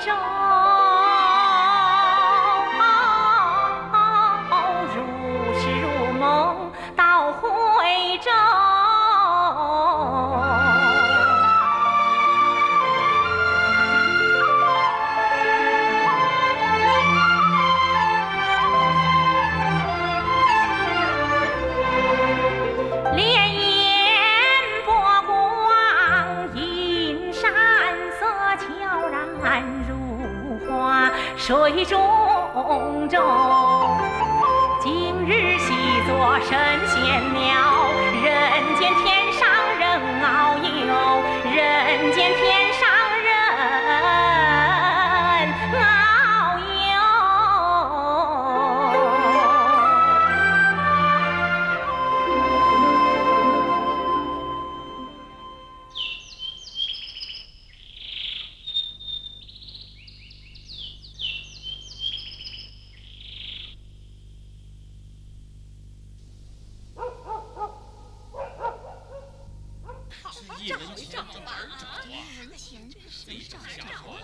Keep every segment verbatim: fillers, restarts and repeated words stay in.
如是如梦到回首。潋烟波光映山色，悄然入 花水中钟。今日喜作神仙庙，人间天上人遨游，人间天上人遨游。 一文钱找不着啊！一文钱怎么找不着啊？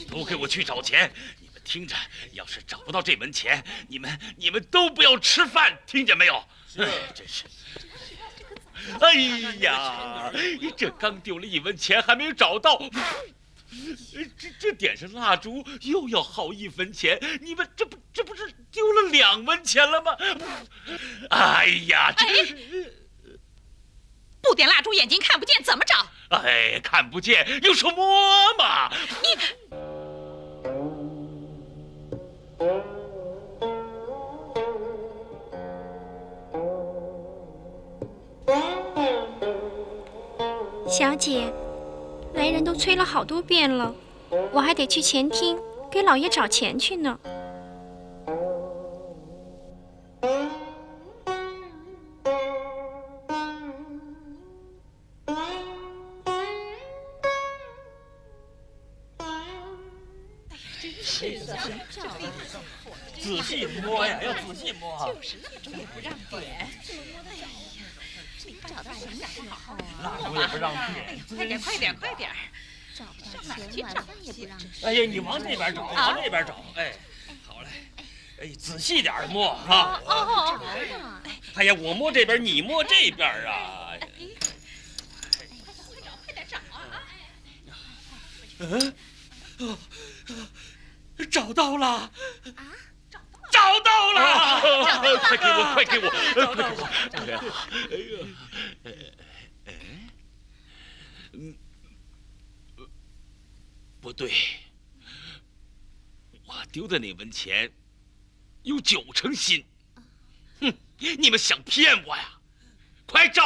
都给我去找钱！你们听着，要是找不到这文钱，你们，你们都不要吃饭，听见没有？哎，真是。哎呀，这刚丢了一文钱还没有找到，这，这点上蜡烛又要耗一文钱，你们这不，这不是丢了两文钱了吗？哎呀，这，哎，不点蜡烛眼睛看不见，怎么找？哎，看不见，用手摸嘛。你 小姐，来人都催了好多遍了，我还得去钱厅给老爷找钱去呢。 真是的，仔细摸呀，要仔细摸啊。就是蜡烛也不让点。蜡烛也不让点。哎呀，快点，快点，快点儿。上哪儿去找去？哎呀，你往这边找，啊？往那边找。哎，好嘞。哎，仔细点儿摸啊。哦，哦，哦。哎呀，我摸这边，你摸这边啊。哎，快点找，快点找啊！ 嗯，哦，找到了！啊，找到了！快给我，快给我，快给我！哎呀，哎，哎，嗯，不对，我丢的那文钱有九成新。 哼，你们想骗我呀？快找！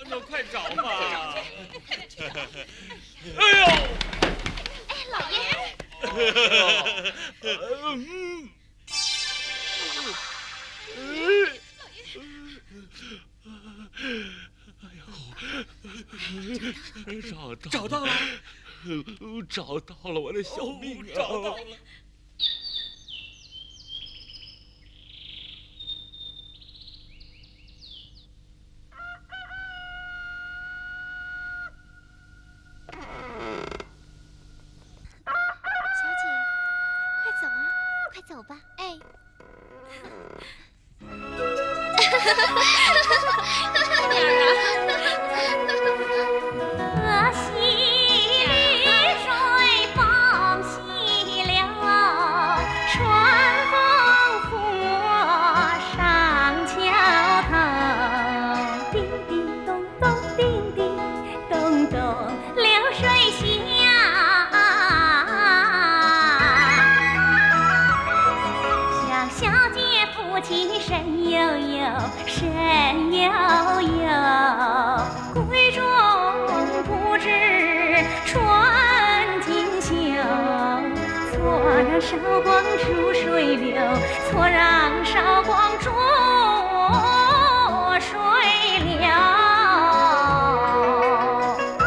那快找吧！哎呦！哎，老爷！嗯，哎呦，找到，找到了，找到了，我的小命啊！哦，找到了。 小姐，快走啊，快走吧。哎。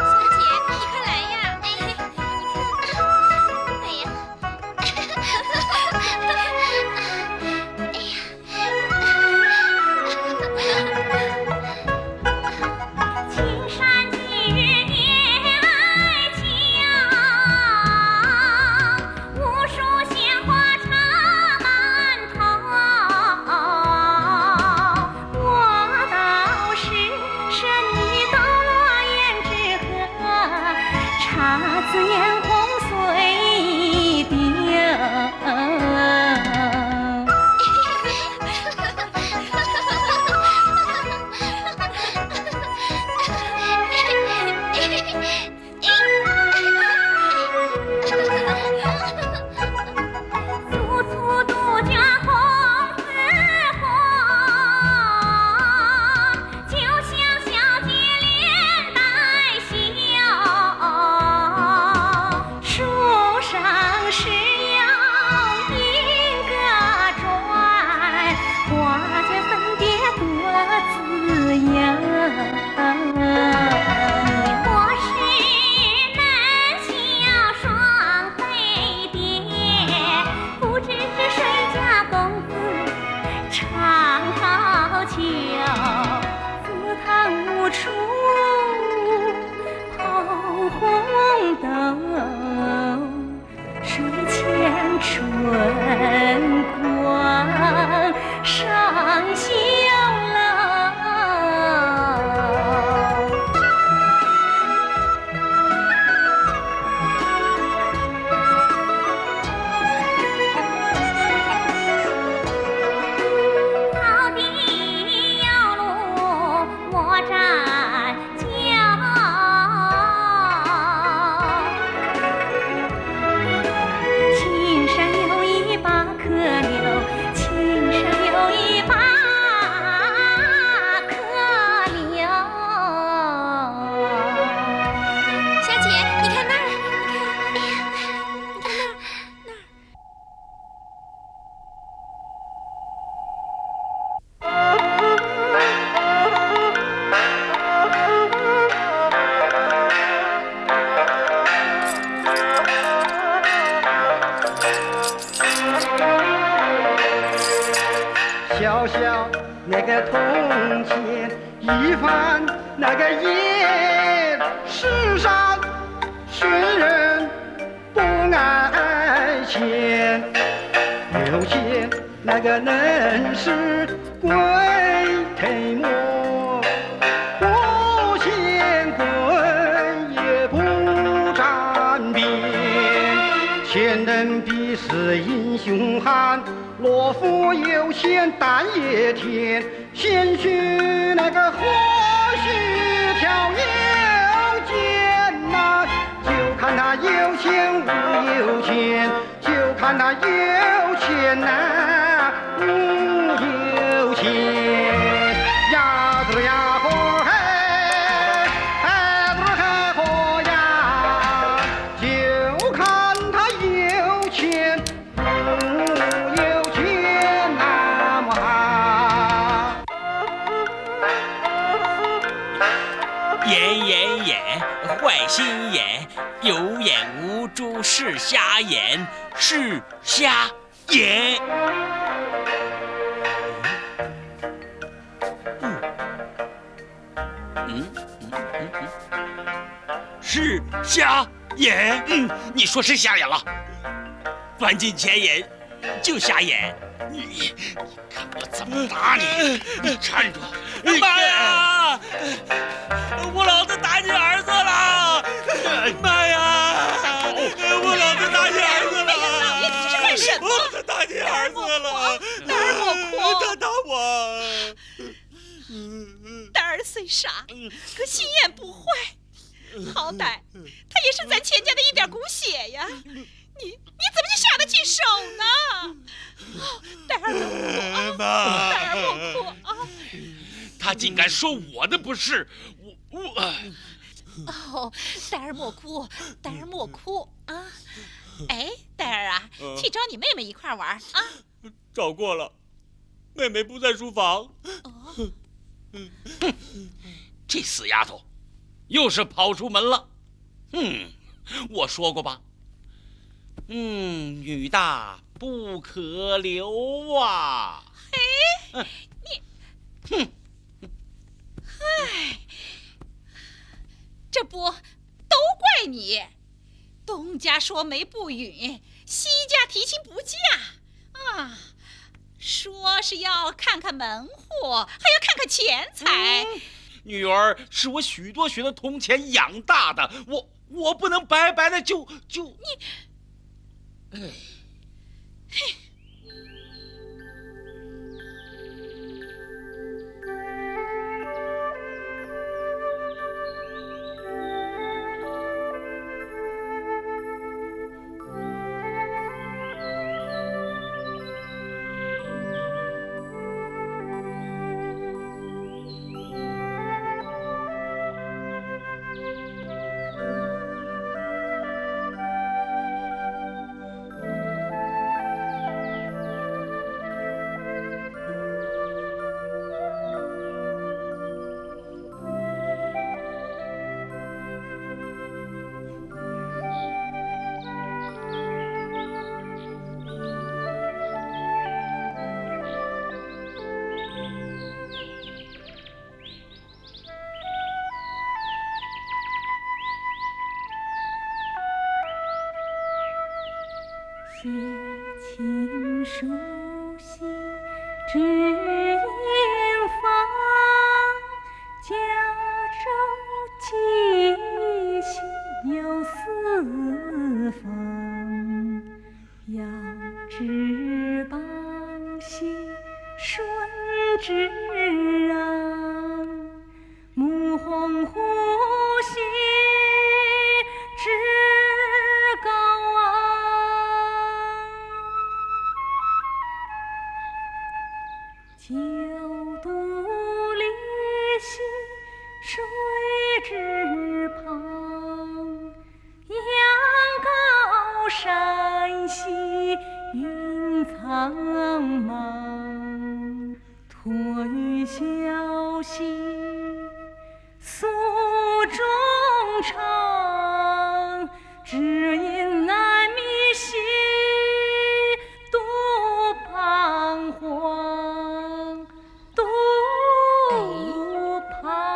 小姐，你快来呀！哎，你看，哎呀。 青山绿水红水调。找过了，妹妹不在书房。这死丫头，又是跑出门了。哼，我说过吧，嗯，女大不可留啊。嘿，你，哼，唉，这不都怪你。东家说媒不允，西家提亲不嫁。 啊，说是要看看门户，还要看看钱财。女儿是我许多许多铜钱养大的，我我不能白白的就，就，你，哎。哎，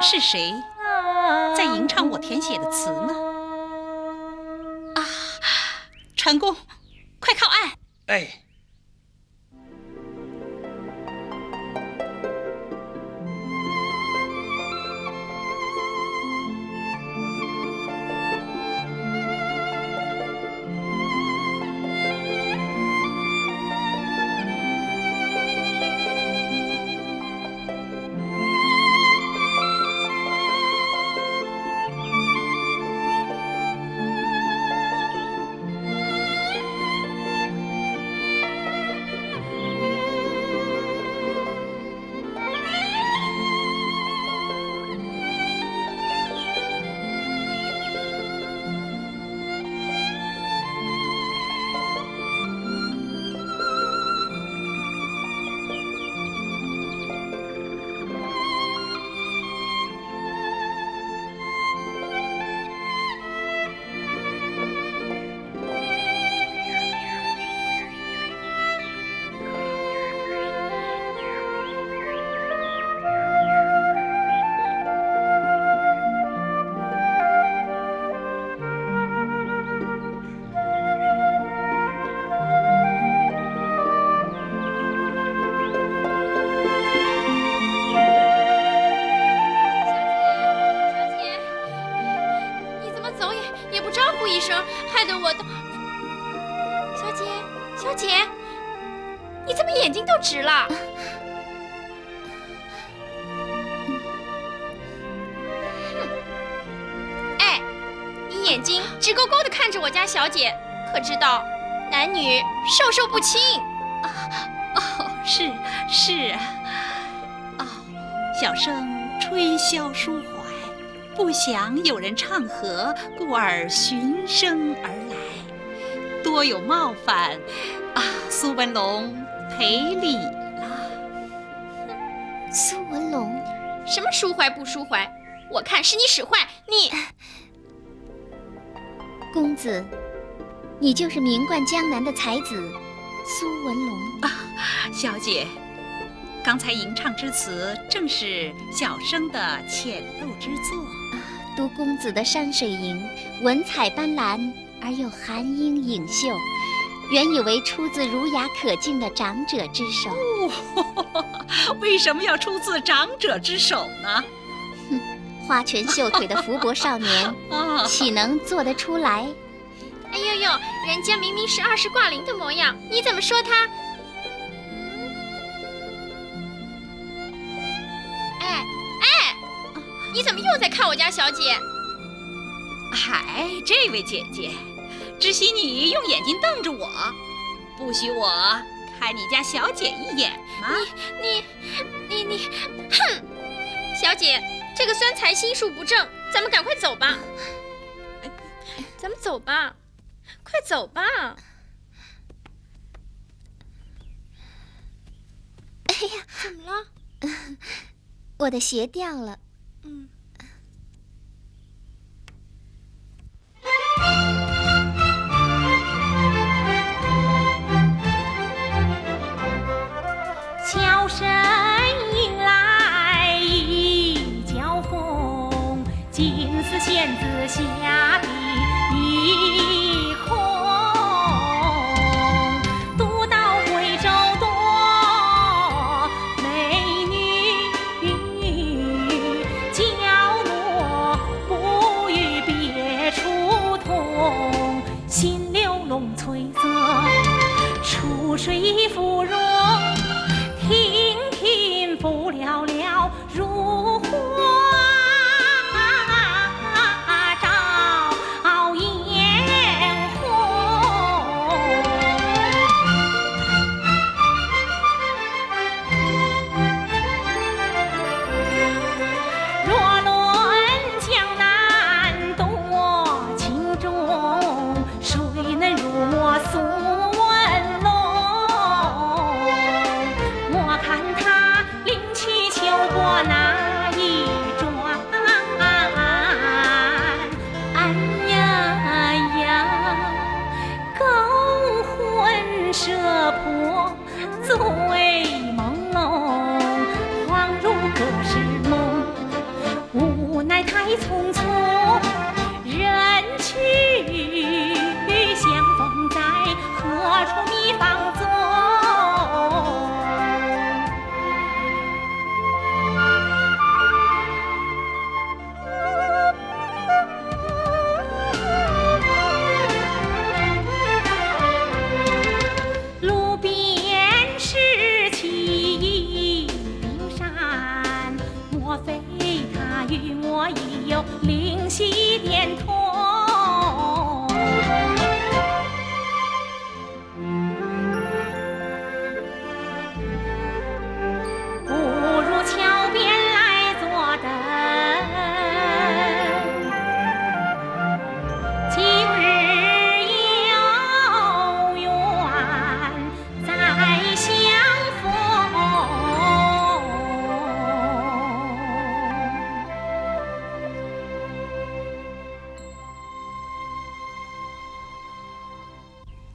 是谁在吟唱我填写的词呢？啊，船工，快靠岸！哎。小姐，小姐，你怎么走也，也不招呼一声，害得我都……小姐，小姐，你怎么眼睛都直了？ 哼！哎，你眼睛直勾勾地看着我家小姐，可知道男女授受不亲？啊，哦，是，是啊。哦，小生吹箫抒怀，不想有人唱和，故而循声而来，多有冒犯啊，苏文龙赔礼了。 苏文龙？什么抒怀不抒怀？我看是你使坏，你……公子，你就是名冠江南的才子苏文龙。啊，小姐，刚才吟唱之词正是小生的浅陋之作。啊，读公子的《山水吟》，文采斑斓， 而又含英隐秀，原以为出自儒雅可敬的长者之手。哦，为什么要出自长者之手呢？哼，花拳绣腿的福伯少年，岂能做得出来？哎呦呦，人家明明是二世挂零的模样，你怎么说他？哎哎，你怎么又在看我家小姐？嗨，这位姐姐，只许你用眼睛瞪着我，不许我看你家小姐一眼吗？你你你你，哼！小姐，这个酸才心术不正，咱们赶快走吧。咱们走吧，快走吧。哎呀，怎么了？我的鞋掉了。嗯。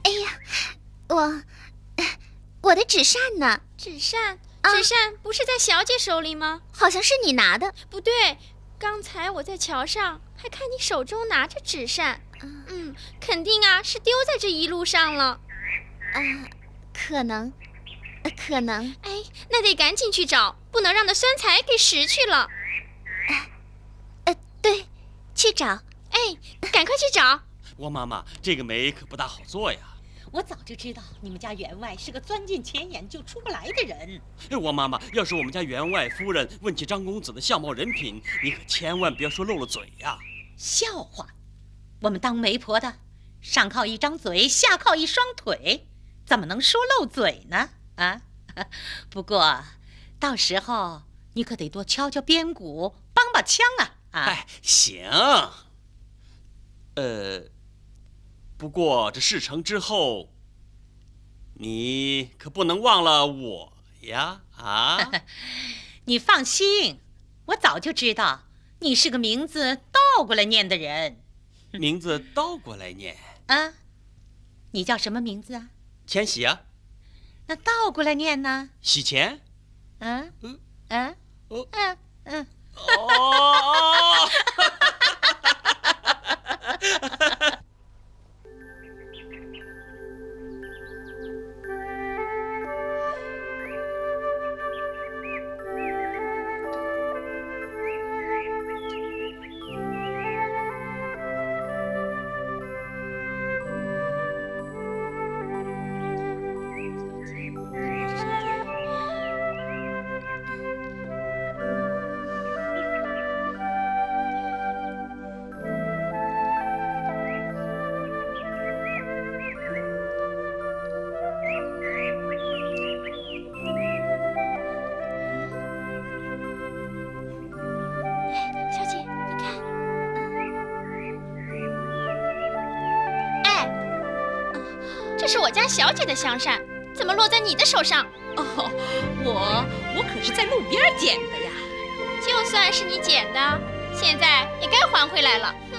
哎呀，我，我的纸扇呢？纸扇？啊。纸扇不是在小姐手里吗？好像是你拿的。不对，刚才我在桥上还看你手中拿着纸扇。嗯。嗯，肯定啊，是丢在这一路上了。啊，可能，呃，可能。哎，那得赶紧去找，不能让那酸才给拾去了。哎，呃，对，去找。哎，赶快去找。 王妈妈，这个媒可不大好做呀。我早就知道你们家员外是个钻进钱眼就出不来的人。哎，王妈妈，要是我们家员外夫人问起张公子的相貌人品，你可千万别说漏了嘴呀。笑话！我们当媒婆的，上靠一张嘴，下靠一双腿，怎么能说漏嘴呢？啊，不过，到时候你可得多敲敲边鼓，帮帮腔啊！啊，哎，行。 呃，不过这事成之后，你可不能忘了我呀，啊？你放心，我早就知道你是个名字倒过来念的人。名字倒过来念？啊，你叫什么名字啊？钱喜啊。那倒过来念呢？喜钱。嗯？嗯？嗯？哦。嗯？嗯？ 哦。这是我家小姐的香扇，怎么落在你的手上？哦，我我可是在路边捡的呀。就算是你捡的，现在也该还回来了。哼，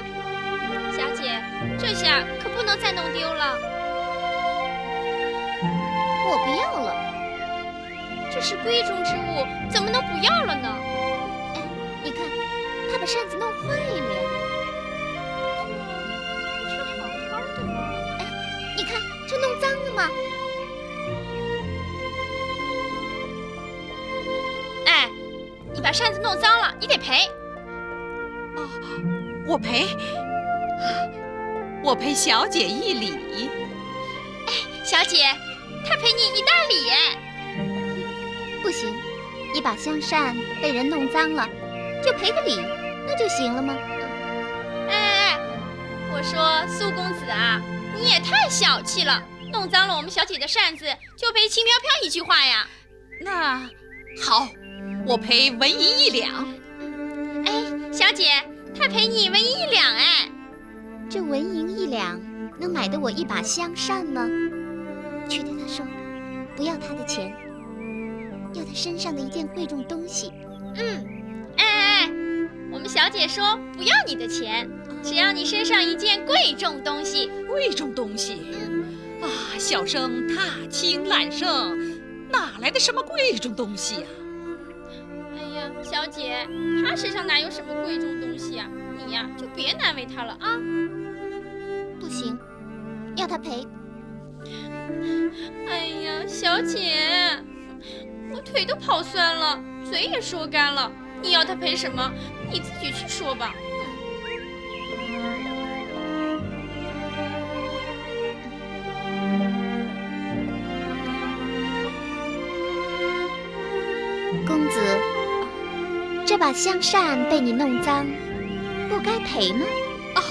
小姐，这下可不能再弄丢了。我不要了。这是贵重之物，怎么能不要了呢？哎，你看，他把扇子弄坏了呀。这不是好好的吗？哎，你看，这弄脏了吗？哎，你把扇子弄脏了，你得赔。哦，我赔，我赔小姐一礼。哎，小姐，她赔你一大礼。不行，一把香扇被人弄脏了，就赔个礼，那就行了吗？哎哎哎，我说苏公子啊，你也太小气了，弄脏了我们小姐的扇子，就赔轻飘飘一句话呀。 那好，我赔纹银一两。哎，小姐，他赔你纹银一两哎。这纹银一两能买得我一把香扇吗？去对他说，不要他的钱，要他身上的一件贵重东西。嗯，哎哎哎，我们小姐说不要你的钱，只要你身上一件贵重东西。贵重东西？啊，小生大清懒圣， 哪来的什么贵重东西呀？哎呀，小姐，他身上哪有什么贵重东西啊？你呀，就别难为他了啊。不行，要他赔。哎呀，小姐，我腿都跑酸了，嘴也说干了，你要他赔什么？你自己去说吧。 公子，这把香扇被你弄脏，不该赔吗？哦，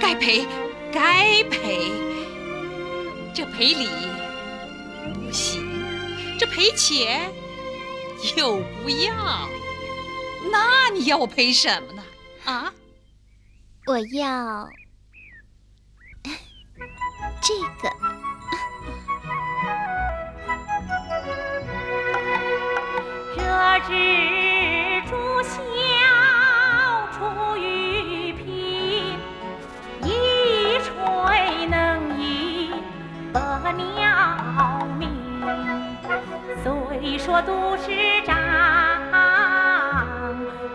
该赔，该赔。这赔礼不行，这赔钱又不要。那你要我赔什么呢？啊？ 我要这个。这蜘蛛小出于皮，一吹能引 百鸟鸣。虽说都是掌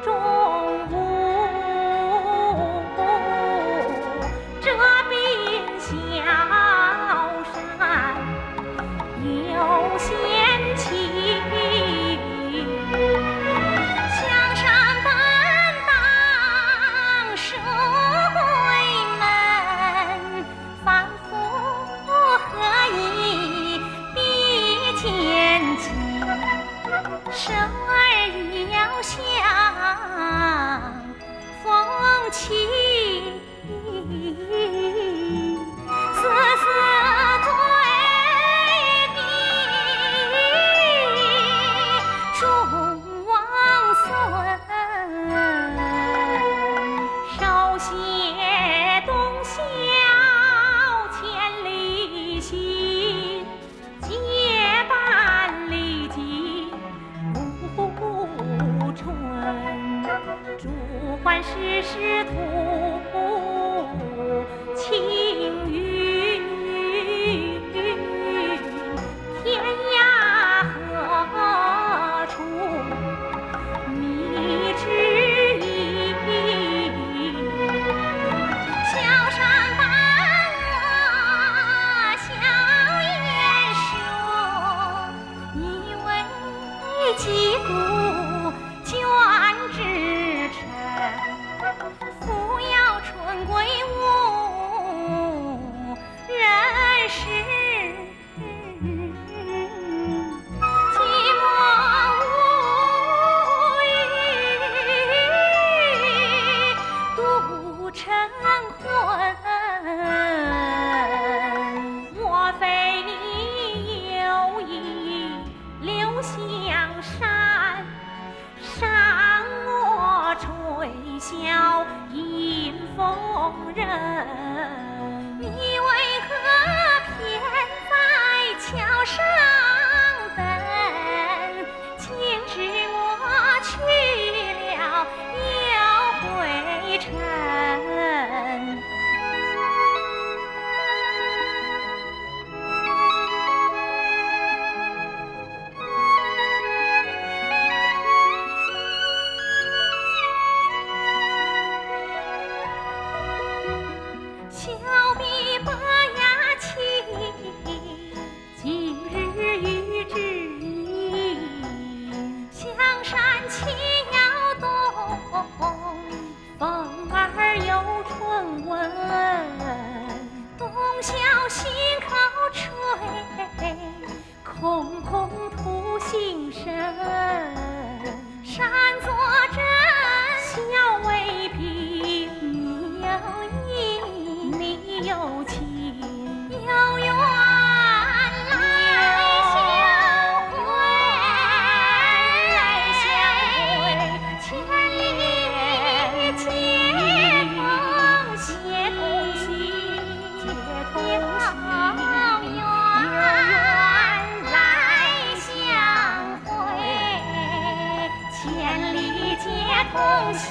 中物，这柄小扇有仙气。香扇本当是闺门， 凡夫何以比肩情？身心口吹，空空徒心声。山作证，笑微凭，你有意，你有情，有缘来相会，来相会，千里皆同行。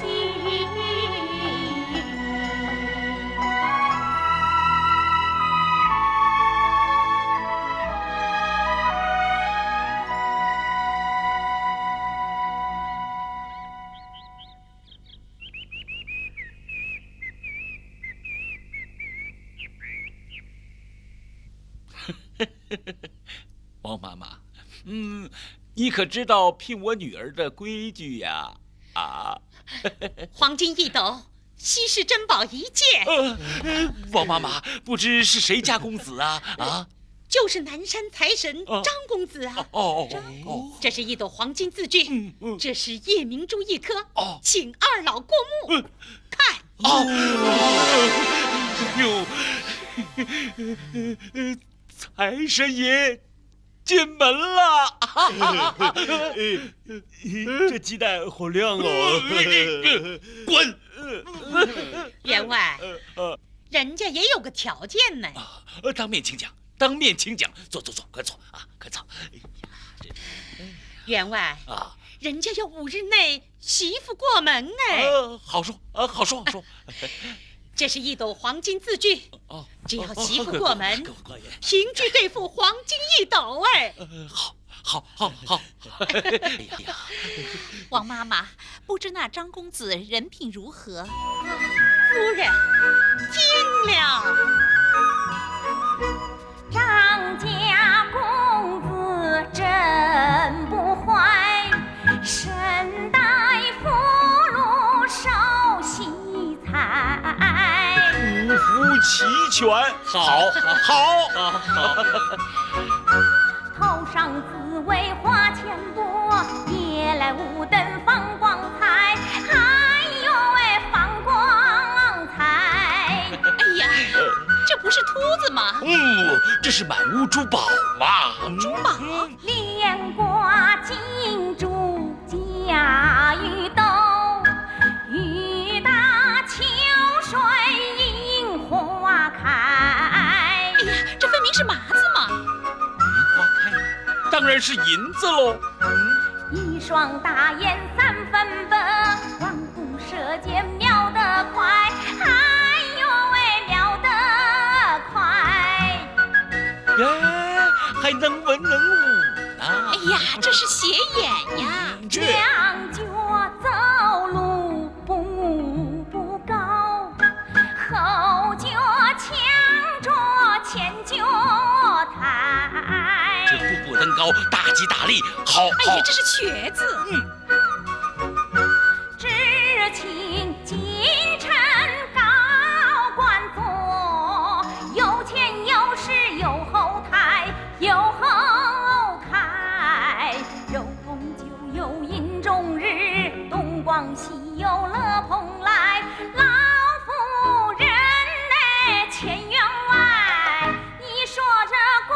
王妈妈，嗯，你可知道聘我女儿的规矩呀？啊？黄金一斗，稀世珍宝一件。呃，呃，王妈妈，不知是谁家公子啊？啊？就是南山财神，哦，张公子啊。哦，哦，哦，哦。这是一斗黄金字据，嗯，嗯。这是夜明珠一颗，哦。请二老过目。嗯。看。哦，哟，财神爷进门了。这鸡蛋好亮哦。滚！员外，呃，呃。人家也有个条件呢。啊，呃，当面请讲，当面请讲。坐，坐，坐，快坐啊，快坐。哎呀，这，员外，啊。人家要五日内 媳妇过门哎。呃，好说，呃，好说，好说。这是一斗黄金字据，哦，只要媳妇过门，哦，哦，哦，给我，给我，给我。凭据对付黄金一斗哎。呃，好，好，好，好。哎呀，王妈妈，不知那张公子人品如何？夫人，听了。 张家公子真不坏，身带福禄寿喜财。五福齐全，好，好，好，好。头上紫薇花千朵，夜来五灯放光彩。哎呦喂，放光 彩。哎呀，这不是秃子吗？嗯，这是满屋珠宝嘛。珠宝？连挂金珠甲玉斗，雨打秋水映花开。哎呀，这分明是麻子嘛。梅花开，当然是银子喽。嗯。 一双大眼三分白，望夫射箭瞄得快，哎呦喂，瞄得快。耶，还能文能武呢。哎呀，这是斜眼呀。嗯，这……两脚走路步步高， 后脚抢着前脚抬。这步步登高，大吉大利，好，哎呀，好。这是瘸子。嗯。只请进城高官坐，有前有势有后台，有后台。有红酒有饮终日，东光西 有了蓬莱，老夫人哎，千员外，你说这公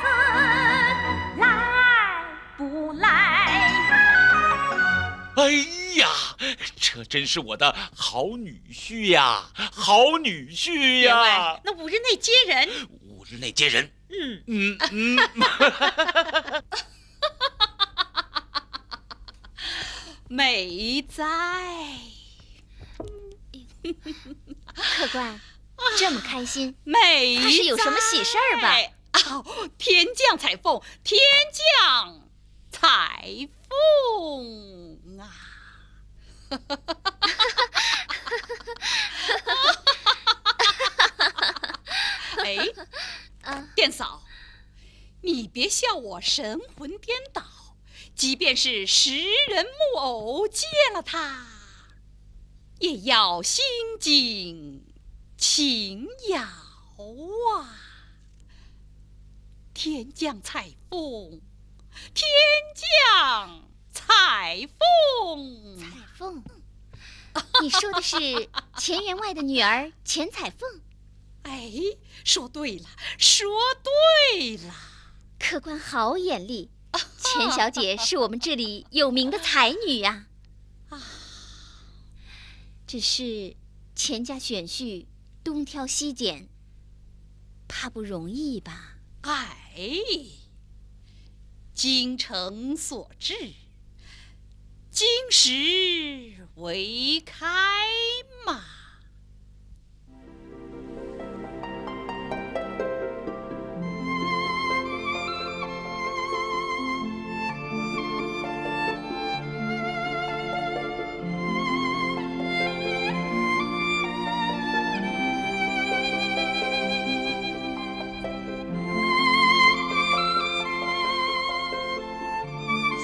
子来不来？哎呀，这真是我的好女婿呀，好女婿呀！员外，那五日内接人。五日内接人？嗯。嗯，嗯。 美哉。客官，这么开心，美哉。怕是有什么喜事儿吧？哦，天降彩凤，天降彩凤啊！哎，嗯。店嫂， 你别笑我神魂颠倒，即便是食人木偶见了他，也要心惊情摇啊，天降彩凤，天降彩凤。彩凤，你说的是钱员外的女儿钱彩凤？哎，说对了，说对了。客官好眼力，钱小姐是我们这里有名的才女呀。啊，只是钱家选婿东挑西拣，怕不容易吧？哎，精诚所至，金石为开嘛。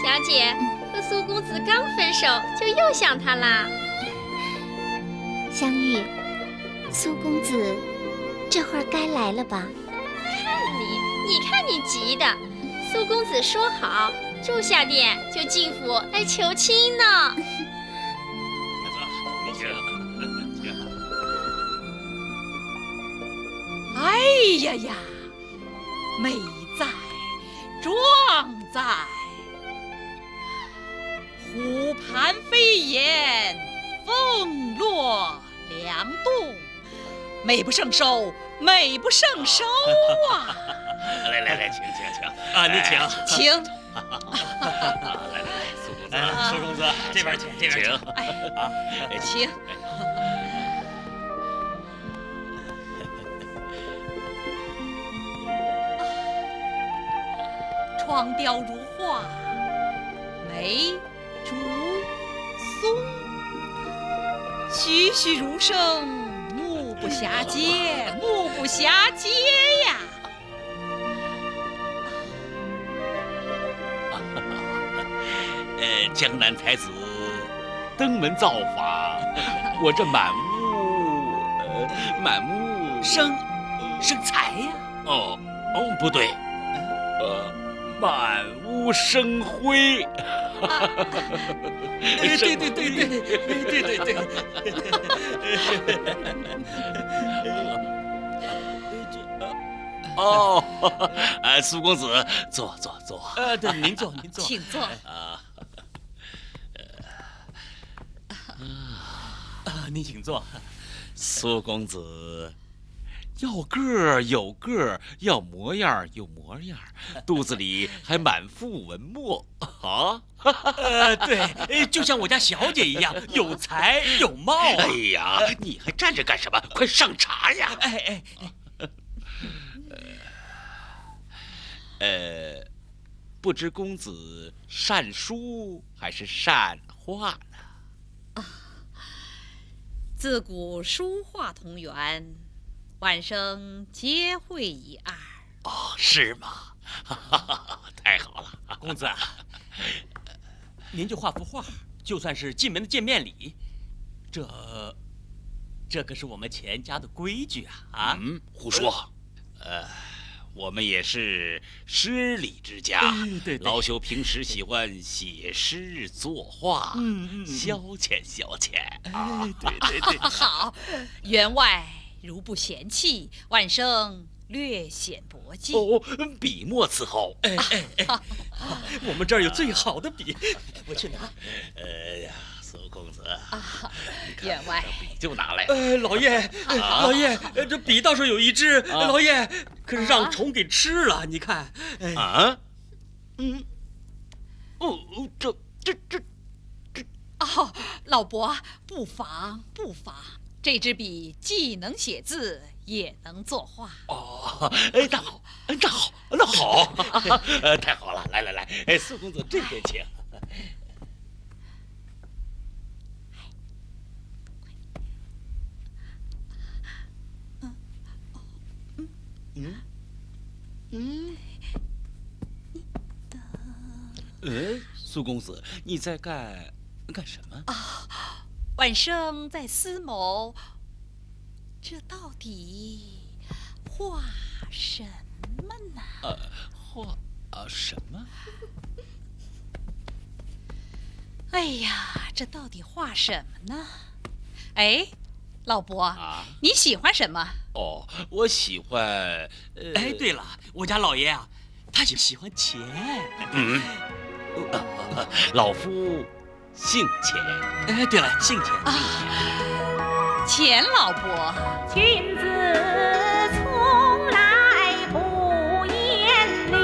小姐，和苏公子刚分手，就又想他啦？香玉，苏公子这会儿该来了吧？看你，你看你急的。苏公子说好，住下店就进府来求亲呢。请，请。哎呀呀，美哉，壮哉！ 虎盘飞檐，凤落梁栋，美不胜收，美不胜收啊！来来来，请请请啊，您请，请。来来来，苏公子，苏公子，这边请，这边请，哎啊，请。 窗雕如画，梅竹松，栩栩如生，目不暇接，目不暇接呀！呃，江南才子登门造访，我这满目，呃，满目生生财呀。哦哦，不对，呃，满屋生辉。对对对对对对对对。哦，呃，苏公子，坐坐坐。呃，对，您坐，您坐。请坐。啊，您请坐。苏公子，要个儿有个儿，要模样儿有模样儿，肚子里还满腹文墨啊！呃，对，就像我家小姐一样，有才有貌。哎呀，你还站着干什么？快上茶呀！哎哎。呃，不知公子善书还是善画呢？啊，自古书画同源，晚生皆会一二。哦，是吗？太好了，公子啊，您就画幅画，就算是进门的见面礼。这，这可是我们钱家的规矩啊！啊？嗯，胡说。 呃，我们也是诗礼之家，哎、对对，老朽平时喜欢写诗作画，嗯嗯，消遣消遣啊。哎，对对对，好，员外如不嫌弃，晚生略显薄技。哦，笔墨伺候。哎哎哎，我们这儿有最好的笔，我去拿。哎呀，苏公子啊，员外，笔就拿来。哎，老爷，哎，老爷，这笔倒是有一支，老爷。 可是让虫给吃了，你看。哎、啊，嗯，哦，这这这这，哦，老伯，不妨不妨，这支笔既能写字，也能作画。哦，哎，那好，那好，那好，呃，太好了，来来来，哎，苏公子这边请。 嗯嗯嗯，呃，苏公子，你在干干什么？啊，晚生在思谋，这到底画什么呢？呃，画，呃，什么？哎呀，这到底画什么呢？哎，老伯，啊？你喜欢什么？哦，我喜欢，呃，哎，对了，我家老爷啊，他喜，喜欢钱。嗯，呃，老夫姓钱。哎，对了，姓钱。啊，钱老伯。君子从来不言礼，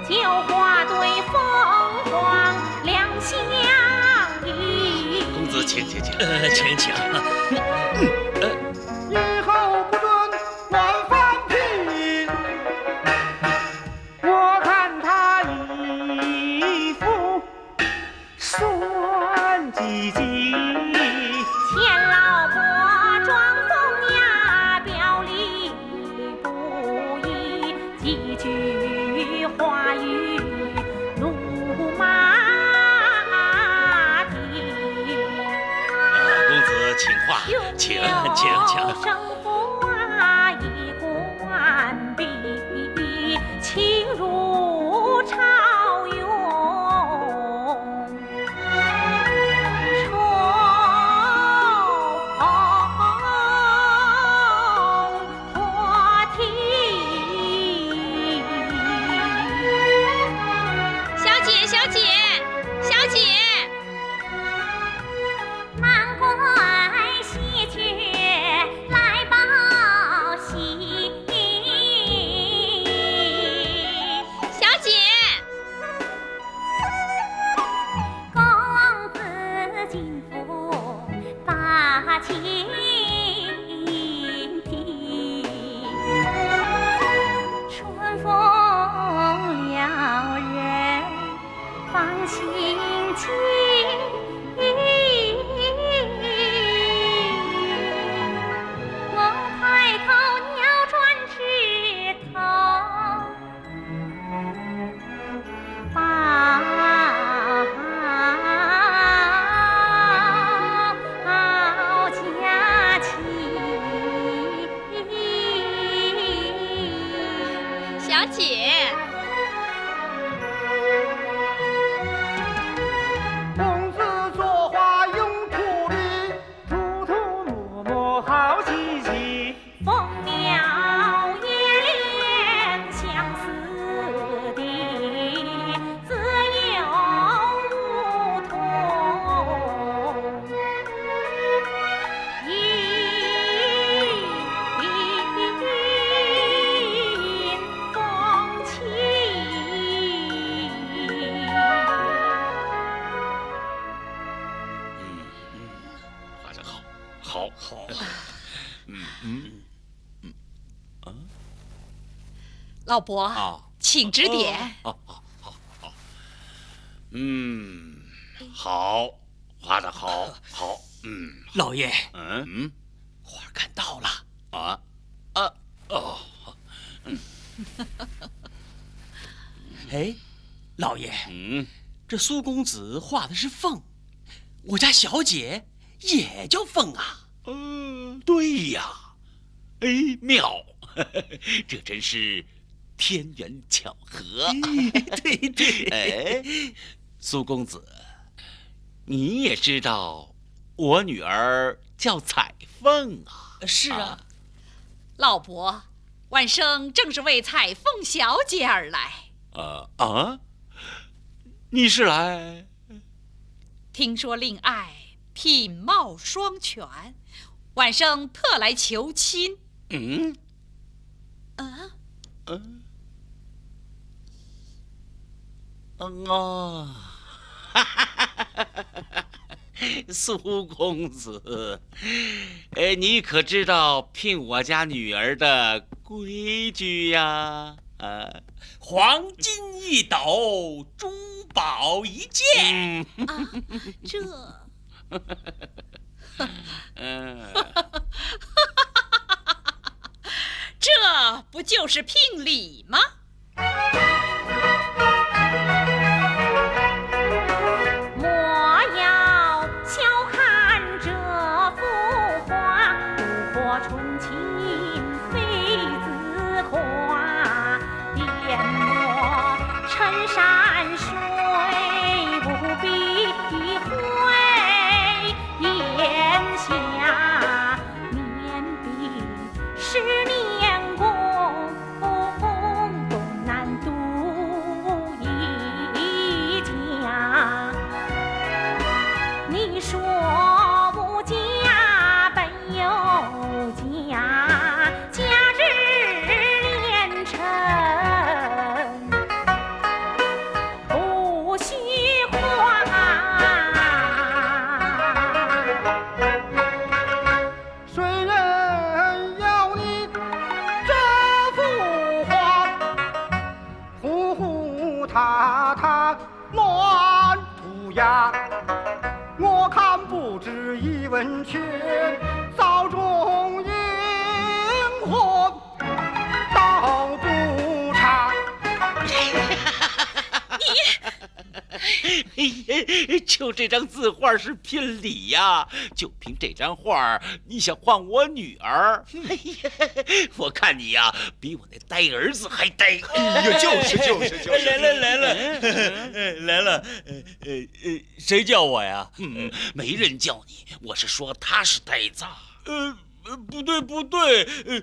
酒话对凤凰两相宜。公子，请，请，请。呃，请，请。以后不准乱放屁。我看他一副 酸唧唧。钱老伯装疯呀，表里不一，几句话语怒骂天。啊，公子，请话，请，请，请。 小姐，小姐，小姐。 小姐。小姐。嗯，嗯，画得好，好。好。嗯，嗯，嗯，啊？老伯，啊。请指点。哦，哦，好，好，好。嗯，好，画得好，好，嗯。老爷。嗯？嗯？画儿看到了。啊？啊，哦。嗯。哎，老爷，嗯？这苏公子画的是凤，我家小姐也叫凤啊。嗯，对呀。哎，妙，这真是天缘巧合。哎，对，对。哎，苏公子，你也知道我女儿叫彩凤啊。是啊。啊。老伯，晚生正是为彩凤小姐而来。呃，啊？你是来？听说令爱品貌双全，晚生特来求亲。嗯？啊？嗯？嗯啊。苏公子，哎，你可知道聘我家女儿的规矩呀？啊。黄金一斗，珠宝一件。嗯。啊，这，嗯。这不就是聘礼吗？十年功，东南都一家。你说我家本有家，家之连城不虚夸。 谁人要你这幅画？呼呼他他乱涂鸦，我看不止一文钱，早种萤火倒不差。就这张字画是聘礼呀，就凭这张画儿，你想换我女儿？哎呀，我看你呀，比我那呆儿子还呆。哎呦，就是就是就是。来了来了来了，呃呃呃，谁叫我呀？嗯，没人叫你，我是说他是呆子。呃，呃不对不对，呃，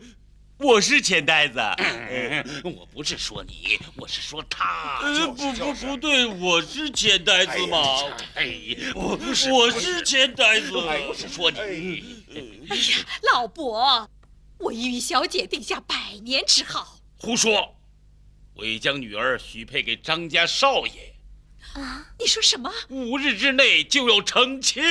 我是钱呆子。我不是说你，我是说他。呃，不不不对，我是钱呆子嘛。哎，我不是，我是钱呆子。我不是说你。哎呀，老伯，我已与小姐定下百年之好。胡说！我已将女儿许配给张家少爷，你说什么？五日之内就要成亲。